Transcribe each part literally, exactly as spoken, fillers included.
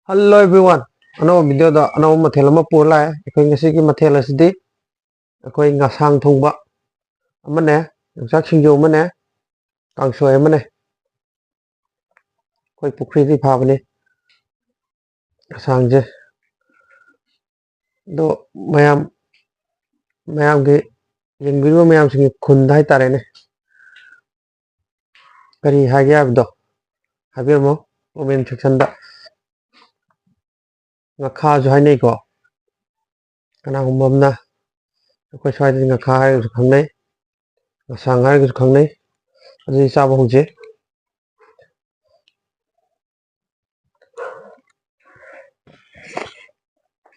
Hello everyone, ꯑꯅꯧꯕ ꯚꯤꯗꯤꯑꯣꯗ ꯑꯅꯧꯕ ꯃꯊꯦꯜ ꯑꯃ ꯄꯨꯔ ꯂꯥꯛꯑꯦ꯫ ꯑꯩꯈꯣꯏ ꯉꯁꯤꯒꯤ ꯃꯊꯦꯜ ꯑꯁꯤꯗꯤ ꯑꯩꯈꯣꯏ ꯉꯁꯥꯡ ꯊꯣꯡꯕ ꯑꯃꯅꯦ, ꯌꯣꯡꯆꯥꯛ ꯁꯤꯡꯖꯨ ꯑꯃꯅꯦ, ꯀꯥꯡꯁꯣꯏ ꯑꯃꯅꯦ꯫ ꯑꯩꯈꯣꯏ ꯄꯨꯈ꯭ꯔꯤꯗꯤ ꯐꯥꯕꯅꯤ ꯉꯁꯥꯡꯁꯦ꯫ ꯑꯗꯣ ꯃꯌꯥꯝ, ꯃꯌꯥꯝꯒꯤ, ꯌꯦꯡꯕꯤꯔꯤꯕ ꯃꯌꯥꯝꯁꯤꯡꯒꯤ ꯈꯨꯟꯗ ꯍꯥꯏꯇꯥꯔꯦꯅꯦ, ꯀꯔꯤ ꯍꯥꯏꯒꯦ ꯍꯥꯏꯕꯗꯣ ꯍꯥꯏꯕꯤꯔꯝꯃꯣ comment section ꯗ꯫ ꯉꯥꯈꯥꯁꯨ ꯍꯥꯏꯅꯩꯀꯣ꯫ ꯀꯅꯥꯒꯨꯝꯕ ꯑꯃꯅ, ꯑꯩꯈꯣꯏ ꯁ꯭ꯋꯥꯏꯗꯗꯤ ꯉꯥꯈꯥ ꯍꯥꯏꯔꯒꯁꯨ ꯈꯪꯅꯩ, ꯉꯁꯥꯡ ꯍꯥꯏꯔꯒꯁꯨ ꯈꯪꯅꯩ꯫ ꯑꯗꯨꯗꯤ ꯆꯥꯕ ꯍꯧꯁꯦ꯫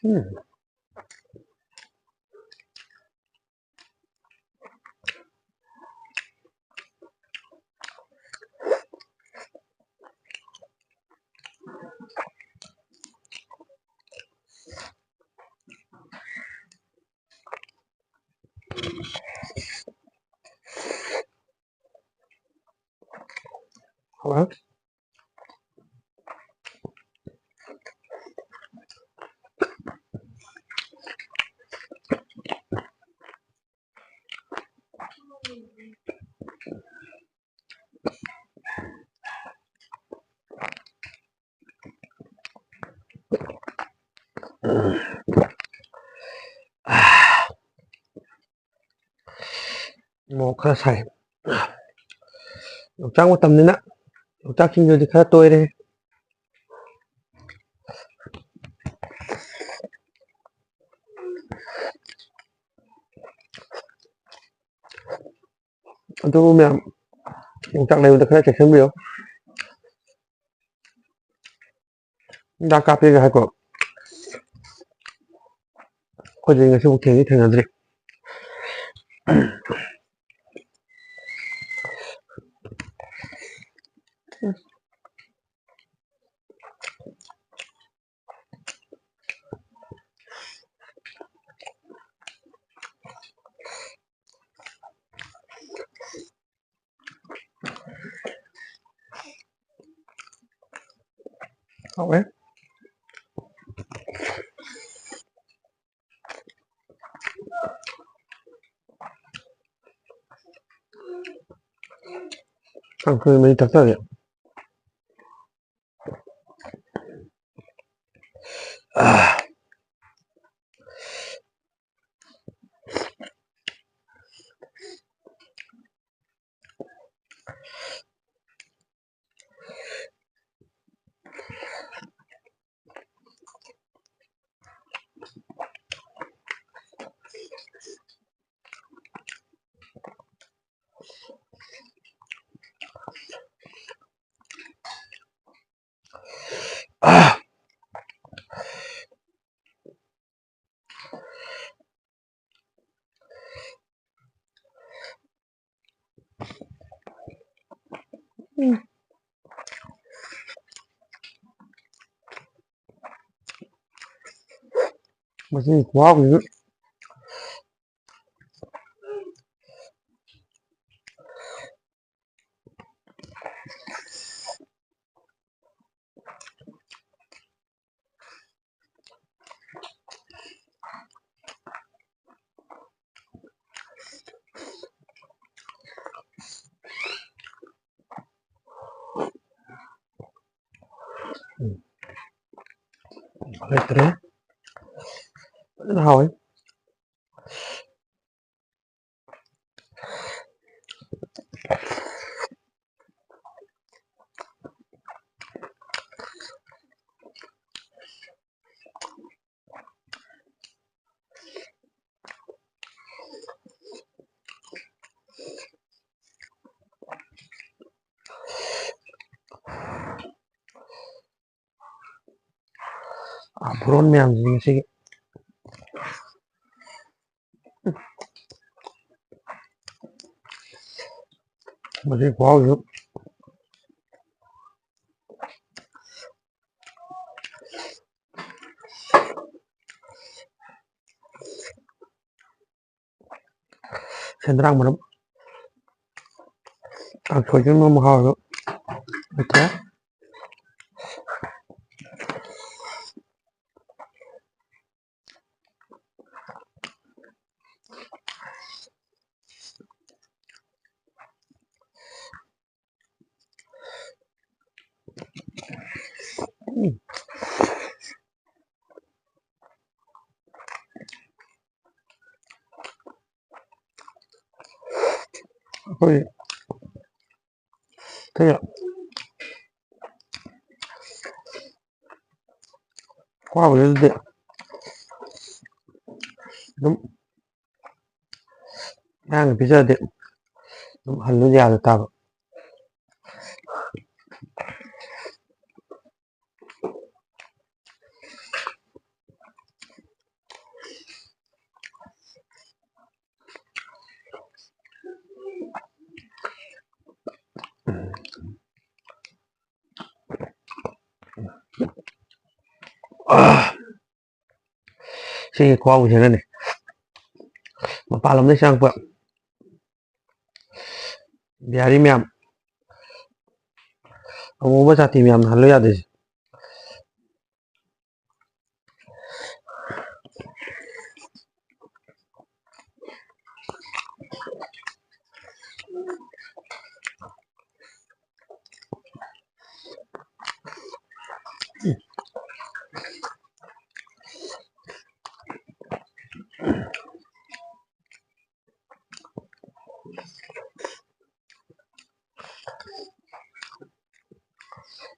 ꯎꯝ꯫ ꯍꯥꯎꯔꯦ꯫ ꯃꯣꯔꯣꯛ ꯈꯔ ꯁꯥꯏ꯫ ꯌꯣꯡꯆꯥꯛ ꯃꯇꯝꯅꯤꯅ ꯌꯣꯡꯆꯥꯛꯁꯤꯡꯗꯨꯗꯤ ꯈꯔ ꯇꯣꯏꯔꯦ꯫ ꯑꯗꯨꯕꯨ ꯃꯌꯥꯝ ꯌꯣꯡꯆꯥꯛ ꯂꯩꯕꯗ ꯈꯔ ꯆꯦꯛꯁꯤꯟꯕꯤꯌꯨ꯫ ꯍꯤꯗꯥꯛ ꯀꯥꯞꯄꯦꯒ ꯍꯥꯏꯀꯣ꯫ ꯑꯩꯈꯣꯏꯗꯤ ꯉꯁꯤꯐꯥꯎ ꯊꯦꯡꯗꯤ ꯊꯦꯡꯅꯗ꯭ꯔꯤ꯫ ꯍꯥꯎꯋꯦ꯫ ꯀꯥꯡꯁꯣꯏ ꯃꯍꯤ ꯊꯛꯆꯒꯦ꯫ ꯑꯥ꯫ ꯎꯝ꯫ ꯃꯁꯤꯒꯤ ꯈꯨꯍꯥꯎꯁꯤꯗꯤ꯫ ꯎꯝ꯫ ꯂꯩꯇ꯭ꯔꯦ꯫ ꯐꯖꯅ ꯍꯥꯎꯋꯤ꯫ ꯑꯥ, ꯐꯨꯔꯣꯟ ꯃꯌꯥꯝꯁꯤꯗꯤ ꯉꯁꯤꯒꯤ꯫ ꯃꯁꯤ ꯈꯨꯍꯥꯎꯁꯤꯁꯨ꯫ ꯁꯦꯟꯗ꯭ꯔꯥꯡ ꯃꯔꯨꯝ ꯀꯥꯡꯁꯣꯏ ꯆꯪꯕ ꯃꯍꯥꯎꯗꯣ ꯂꯩꯇ꯭ꯔꯦ꯫ ꯎꯝ꯫ ꯑꯩꯈꯣꯏ ꯀꯩ ꯈ꯭ꯋꯥꯕꯗꯨꯗꯤ ꯑꯗꯨꯝ ꯏꯟꯖꯥꯡ ꯄꯤꯖꯔꯗꯤ ꯑꯗꯨꯝ ꯍꯜꯂꯨ ꯌꯥꯗ ꯇꯥꯕ꯫ ꯁꯤꯒꯤ ꯈꯨꯍꯥꯎꯁꯤꯅꯅꯦ ꯃꯄꯥꯟ ꯂꯝꯗꯒꯤ ꯆꯪꯉꯛꯄ ꯕꯤꯍꯥꯔꯤ ꯃꯌꯥꯝ, ꯑꯃꯨꯕ ꯖꯥꯇꯤ ꯃꯌꯥꯝꯅ ꯍꯜꯂꯨ ꯌꯥꯗꯣꯏꯁꯦ꯫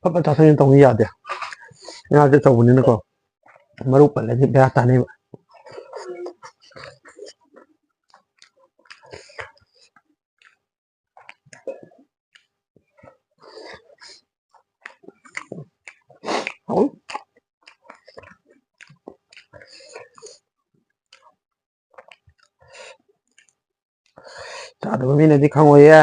ꯐꯠ ꯐꯠ ꯆꯥꯊꯣꯛ ꯇꯧꯅꯤ ꯌꯥꯗꯦ꯫ ꯉꯥꯁꯦ ꯑꯆꯧꯕꯅꯤꯅꯀꯣ, ꯃꯔꯨ ꯄꯜꯂꯗꯤ ꯕꯦꯔꯥ ꯇꯥꯅꯦꯕ꯫ ꯆꯥꯗꯕ ꯃꯤꯅꯗꯤ ꯈꯪꯉꯣꯏꯌꯦ꯫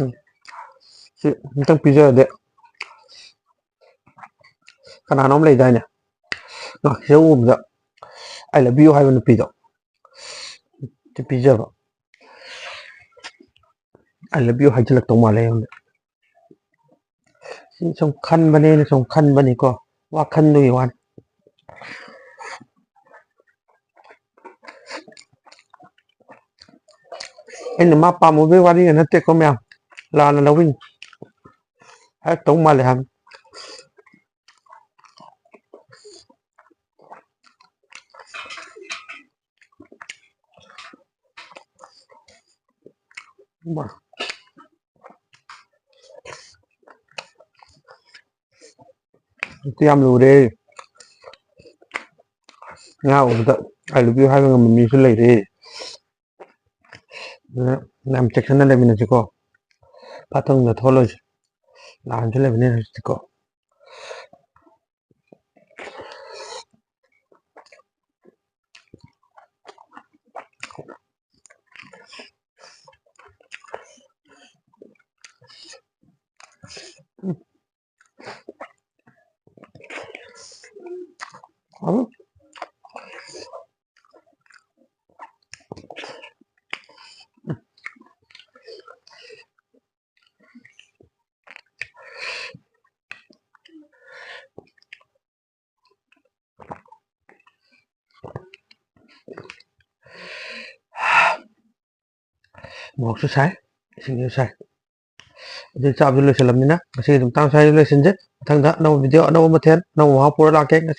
ꯎꯝ꯫ ꯁꯤ ꯑꯝꯇꯪ ꯄꯤꯖꯔꯗꯤ꯫ ꯀꯅꯥꯅꯣꯝ ꯂꯩꯗꯥꯏꯅꯦ, ꯉꯥꯀꯤꯖꯧ ꯎꯕꯗ "I love you" ꯍꯥꯏꯕ ꯅꯨꯄꯤꯗꯣ, ꯁꯤ ꯄꯤꯖꯕ꯫ "I love you" ꯍꯥꯏꯖꯤꯜꯂꯛꯇꯧ ꯃꯥꯜꯂꯦ ꯑꯩꯉꯣꯟꯗ꯫ ꯁꯤ ꯁꯨꯝ ꯈꯟꯕꯅꯦꯅ ꯁꯨꯝ ꯈꯟꯕꯅꯤꯀꯣ, ꯋꯥꯈꯟꯗꯨꯒꯤ ꯋꯥꯅꯤ꯫ ꯑꯩꯅ ꯃꯥ ꯄꯥꯝꯃꯨꯕꯩ ꯋꯥꯔꯤꯒ ꯅꯠꯇꯦꯀꯣ ꯃꯌꯥꯝ, ꯂꯥꯟꯅ ꯂꯧꯕꯤꯅꯤ꯫ ꯍꯥꯏꯔꯛꯇꯧ ꯃꯥꯜꯂꯦ ꯍꯥꯏꯕ꯫ ꯍꯧꯖꯤꯛꯇꯤ ꯌꯥꯝ ꯂꯨꯔꯦ꯫ ꯉꯥ ꯎꯕꯗ "I love you" ꯍꯥꯏꯕ ꯉꯝꯕ ꯃꯤꯁꯨ ꯂꯩꯔꯦ꯫ ꯑꯗꯨꯅ ꯌꯥꯝ ꯆꯦꯛꯁꯤꯟꯅ ꯂꯩꯃꯤꯟꯅꯁꯤꯀꯣ꯫ ꯐꯠꯇꯕ ꯊꯣꯛꯍꯜꯂꯣꯏꯁꯤ꯫ ꯂꯥꯟꯁꯨ ꯂꯩꯕꯅꯤꯅ ꯍꯧꯖꯤꯛꯇꯤꯀꯣ꯫ ꯃꯣꯔꯣꯛꯁꯨ ꯁꯥꯏ, ꯏꯁꯤꯡꯁꯨ ꯁꯥꯏ꯫ ꯑꯗꯨ ꯆꯥꯕꯁꯨ ꯂꯣꯏꯁꯤꯜꯂꯝꯅꯤꯅ ꯉꯁꯤꯒꯤ ꯑꯗꯨꯝ ꯃꯇꯥꯡ ꯁ꯭ꯋꯥꯏꯗ ꯂꯣꯏꯁꯤꯟꯁꯦ꯫ ꯃꯊꯪꯗ ꯑꯅꯧꯕ video, ꯑꯅꯧꯕ ꯃꯊꯦꯜ, ꯑꯅꯧꯕ ꯃꯍꯥꯎ ꯄꯨꯔ ꯂꯥꯛꯀꯦ꯫ ꯉꯁꯤ